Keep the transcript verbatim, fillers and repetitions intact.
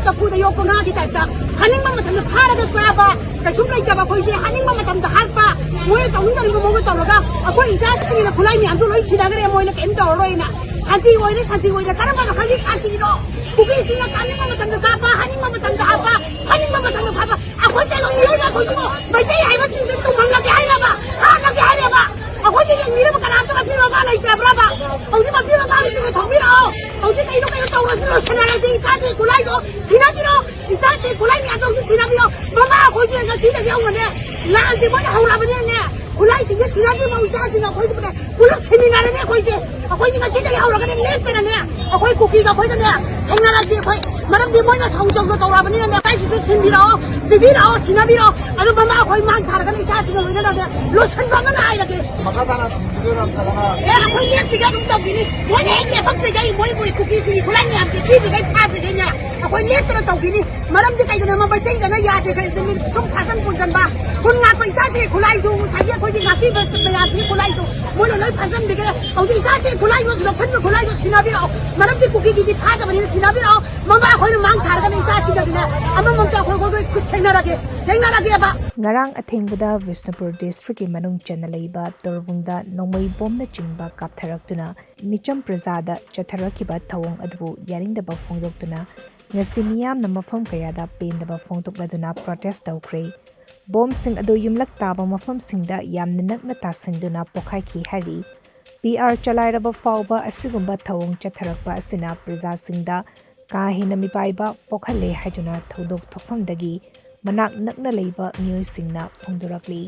ꯆꯐꯨꯗ ꯌꯣꯛꯄ ꯉꯥꯒꯤ ꯇꯥꯏꯞꯇ ꯍꯥꯅꯤꯡꯕ ꯃꯇꯝꯗ ꯐꯥꯔꯒ ꯆꯥꯕ, ꯀꯩꯁꯨꯝ ꯂꯩꯇꯕ ꯑꯩꯈꯣꯏꯁꯦ ꯍꯥꯅꯤꯡꯕ ꯃꯇꯝꯗ ꯍꯥꯠꯄ, ꯃꯣꯏꯅ ꯇꯧꯅꯤꯡ ꯇꯧꯅꯤꯡꯕ ꯃꯑꯣꯡꯗ ꯇꯧꯔꯒ ꯑꯩꯈꯣꯏ ꯏꯆꯥꯁꯤꯡꯅ ꯈꯨꯠꯂꯥꯏ ꯃꯌꯥꯝꯗꯨ ꯂꯣꯏ ꯁꯤꯟꯅꯈ꯭ꯔꯦ, ꯃꯣꯏꯅ ꯀꯔꯤꯝ ꯇꯧꯔꯔꯣꯏꯅ꯫ ꯁꯥꯟꯇꯤ ꯑꯣꯏꯔꯦ, ꯁꯥꯟꯇꯤ ꯑꯣꯏꯔꯦ꯫ ꯀꯔꯝꯕ ꯃꯈꯜꯒꯤ ꯁꯥꯟꯇꯤꯅꯣ? ꯀꯨꯀꯤꯁꯤꯡꯅ ꯀꯥꯅꯤꯡꯕ ꯃꯇꯝꯗ ꯀꯥꯞꯄ, ꯍꯥꯅꯤꯡꯕ ꯃꯇꯝꯗ ꯍꯥꯠꯄ, ꯐꯥꯅꯤꯡꯕ ꯃꯇꯝꯗ ꯐꯥꯕ꯫ ꯑꯩꯈꯣꯏ ꯇꯥꯏꯕꯪ ꯃꯤꯑꯣꯏꯕ ꯑꯩꯈꯣꯏꯁꯤꯕꯨ ꯃꯩꯇꯩ ꯍꯥꯏꯕꯁꯤꯡꯁꯦ ꯇꯨꯝꯍꯜꯂꯒꯦ ꯍꯥꯏꯔꯕ? ꯍꯥꯠꯂꯒꯦ ꯍꯥꯏꯔꯕ? ꯑꯩꯈꯣꯏꯗ ꯌꯦꯡꯕꯤꯅꯕ ꯀꯅꯥꯝꯇ ꯃꯄꯤ ꯃꯄꯥ ꯂꯩꯇ꯭ꯔꯕ꯭ꯔꯕ? ꯍꯧꯖꯤꯛ ꯃꯄꯤ ꯃꯄꯥꯁꯤꯡꯁꯦ ꯊꯣꯛꯄꯤꯔꯛꯑꯣ꯫ ꯍꯧꯖꯤꯛ ꯀꯩꯅꯣ ꯀꯩꯅꯣ ꯇꯧꯔꯁꯤ, ꯂꯣꯏꯁꯤꯟꯅꯔꯁꯤ꯫ ꯏꯆꯥꯁꯤꯡ ꯈꯨꯠꯂꯥꯏꯗꯣ ꯁꯤꯟꯅꯕꯤꯔꯣ꯫ ꯏꯆꯥꯁꯤꯡ ꯈꯨꯠꯂꯥꯏ ꯃꯌꯥꯝꯗꯣ ꯍꯧꯖꯤꯛ ꯁꯤꯟꯅꯕꯤꯔꯣ꯫ ꯃꯃꯥ ꯑꯩꯈꯣꯏꯒꯤ ꯉꯁꯤꯗꯒꯤ ꯍꯧꯅꯅꯦ, ꯂꯥꯟꯁꯦ ꯃꯣꯏꯅ ꯍꯧꯔꯛꯑꯕꯅꯤꯅꯅꯦ, ꯈꯨꯠꯂꯥꯏꯁꯤꯡꯁꯦ ꯁꯤꯟꯅꯗ꯭ꯔꯤꯕ ꯏꯆꯥꯁꯤꯡ ꯑꯩꯈꯣꯏꯒꯤꯅꯦ ꯄꯨꯂꯞ ꯁꯤꯃꯤꯟꯅꯔꯅꯤ ꯑꯩꯈꯣꯏꯁꯦ꯫ ꯑꯩꯈꯣꯏꯗꯤ ꯉꯁꯤꯗꯒꯤ ꯍꯧꯔꯒꯅꯦ ꯂꯦꯞꯇꯅꯅꯦ ꯑꯩꯈꯣꯏ ꯀꯨꯀꯤꯒ ꯑꯩꯈꯣꯏꯒꯅꯦ ꯊꯦꯡꯅꯔꯁꯤ ꯑꯩꯈꯣꯏ꯫ ꯃꯔꯝꯗꯤ ꯃꯣꯏꯅ ꯊꯧꯖꯪꯗꯣ ꯇꯧꯔꯛꯑꯕꯅꯤꯅꯅꯦ, ꯂꯩꯀꯥꯏꯁꯤꯁꯨ ꯁꯤꯟꯕꯤꯔꯛꯑꯣ, ꯄꯤꯕꯤꯔꯛꯑꯣ, ꯁꯤꯟꯅꯕꯤꯔꯛꯑꯣ꯫ ꯑꯗꯨ ꯃꯃꯥ ꯑꯩꯈꯣꯏ ꯃꯥꯡ ꯊꯥꯔꯒꯅꯦ ꯏꯆꯥꯁꯤꯡꯒ ꯂꯣꯏꯅꯅꯅꯦ ꯂꯣꯏꯁꯤꯟꯕ ꯑꯃ ꯅꯥꯏꯔꯒꯦ꯫ ꯃꯈꯥ ꯇꯥꯅ ꯊꯤꯡꯕꯤꯗꯣꯏꯔꯥ ꯅꯠꯇ꯭ꯔꯒꯅ? ꯑꯦ, ꯑꯩꯈꯣꯏ ꯂꯦꯞꯇ꯭ꯔꯤꯉꯩ ꯑꯗꯨꯝ ꯇꯧꯈꯤꯅꯤ꯫ ꯃꯣꯏꯅ ꯍꯦꯛ ꯂꯦꯞꯄꯛꯇ꯭ꯔꯤꯉꯩ, ꯃꯣꯏꯕꯨ ꯀꯨꯀꯤꯁꯤꯡꯒꯤ ꯈꯨꯠꯂꯥꯏ ꯃꯌꯥꯝꯁꯦ ꯄꯤꯗ꯭ꯔꯤꯉꯩ, ꯐꯥꯗ꯭ꯔꯤꯉꯩꯅꯦ ꯑꯩꯈꯣꯏ ꯂꯦꯞꯇꯅ ꯇꯧꯈꯤꯅꯤ꯫ ꯃꯔꯝꯗꯤ ꯀꯩꯒꯤꯅꯣ ꯍꯥꯏꯕ, ꯃꯩꯇꯩꯗꯅ ꯌꯥꯗꯦ, ꯀꯩꯒꯤꯅꯣ ꯁꯨꯝ ꯐꯥꯖꯟ ꯄꯨꯟꯁꯟꯕ꯫ ꯈꯨꯟ ꯉꯥꯛꯄ ꯏꯆꯥꯁꯤꯡꯒꯤ ꯈꯨꯠꯂꯥꯏꯁꯨ, ꯉꯁꯥꯏꯒꯤ ꯑꯩꯈꯣꯏꯒꯤ ꯉꯥꯛꯄꯤꯕ ꯃꯌꯥꯝꯁꯤꯒꯤ ꯈꯨꯠꯂꯥꯏꯁꯨ ꯃꯣꯏꯅ ꯂꯣꯏ ꯐꯥꯖꯟꯕꯤꯈ꯭ꯔꯦ꯫ ꯍꯧꯖꯤꯛ ꯏꯆꯥꯁꯤꯡꯒꯤ ꯈꯨꯠꯂꯥꯏꯁꯨ, ꯂꯧꯁꯟꯕ ꯈꯨꯠꯂꯥꯏꯁꯨ ꯁꯤꯟꯅꯕꯤꯔꯛꯑꯣ꯫ ꯃꯔꯝꯗꯤ ꯀꯨꯀꯤꯒꯤꯗꯤ ꯐꯥꯗꯕꯅꯤꯅ ꯁꯤꯟꯅꯕꯤꯔꯛꯑꯣ꯫ ꯃꯃꯥ ꯑꯩꯈꯣꯏꯅ ꯃꯥꯡ ꯊꯥꯔꯒꯅ ꯏꯆꯥꯁꯤꯡꯒꯗꯤꯅꯦ ꯑꯃꯃꯝꯇ ꯑꯩꯈꯣꯏ, ꯑꯩꯈꯣꯏ, ꯑꯩꯈꯣꯏ ꯊꯦꯡꯅꯔꯒꯦ, ꯊꯦꯡꯅꯔꯒꯦꯕ꯫ ꯉꯔꯥꯡ ꯑꯊꯦꯡꯕꯗ ꯕꯤꯁꯅꯨꯄꯨꯔ ꯗꯤꯁꯇ꯭ꯔꯤꯛꯀꯤ ꯃꯅꯨꯡ ꯆꯟꯅ ꯂꯩꯕ ꯇꯣꯔꯕꯨꯡꯗ ꯅꯣꯡꯃꯩ ꯕꯣꯝꯅꯆꯤꯡꯕ ꯀꯥꯞꯊꯔꯛꯇꯨꯅ ꯃꯤꯆꯝ ꯄ꯭ꯔꯖꯥꯗ ꯆꯠꯊꯔꯛꯈꯤꯕ ꯊꯧꯑꯣꯡ ꯑꯗꯨꯕꯨ ꯌꯥꯅꯤꯡꯗꯕ ꯐꯣꯡꯗꯣꯛꯇꯨꯅ ꯉꯁꯤ ꯃꯤꯌꯥꯝꯅ ꯃꯐꯝ ꯀꯌꯥꯗ ꯄꯦꯟꯗꯕ ꯐꯣꯡꯗꯣꯛꯂꯗꯨꯅ ꯄ꯭ꯔꯣꯇꯦꯁ ꯇꯧꯈ꯭ꯔꯦ꯫ ꯕꯣꯝꯁꯤꯡ ꯑꯗꯨ ꯌꯨꯝꯂꯛ ꯇꯥꯕ ꯃꯐꯝꯁꯤꯡꯗ ꯌꯥꯝꯅ ꯅꯛꯅ ꯇꯥꯁꯤꯟꯗꯨꯅ ꯄꯣꯈꯥꯏꯈꯤ ꯍꯥꯏꯔꯤ꯫ ꯄꯤ ꯑꯥꯔ ꯆꯂꯥꯏꯔꯕ ꯐꯥꯎꯕ ꯑꯁꯤꯒꯨꯝꯕ ꯊꯧꯑꯣꯡ ꯆꯠꯊꯔꯛꯄ ꯑꯁꯤꯅ ꯄ꯭ꯔꯖꯥꯁꯤꯡꯗ ꯀꯥ ꯍꯦꯟꯅ ꯃꯤꯄꯥꯏꯕ ꯄꯣꯛꯍꯜꯂꯦ ꯍꯥꯏꯗꯨꯅ ꯊꯧꯗꯣꯛ ꯊꯣꯛꯐꯝꯗꯒꯤ ꯃꯅꯥꯛ ꯅꯛꯅ ꯂꯩꯕ ꯃꯤꯑꯣꯏꯁꯤꯡꯅ ꯐꯣꯡꯗꯣꯔꯛꯂꯤ꯫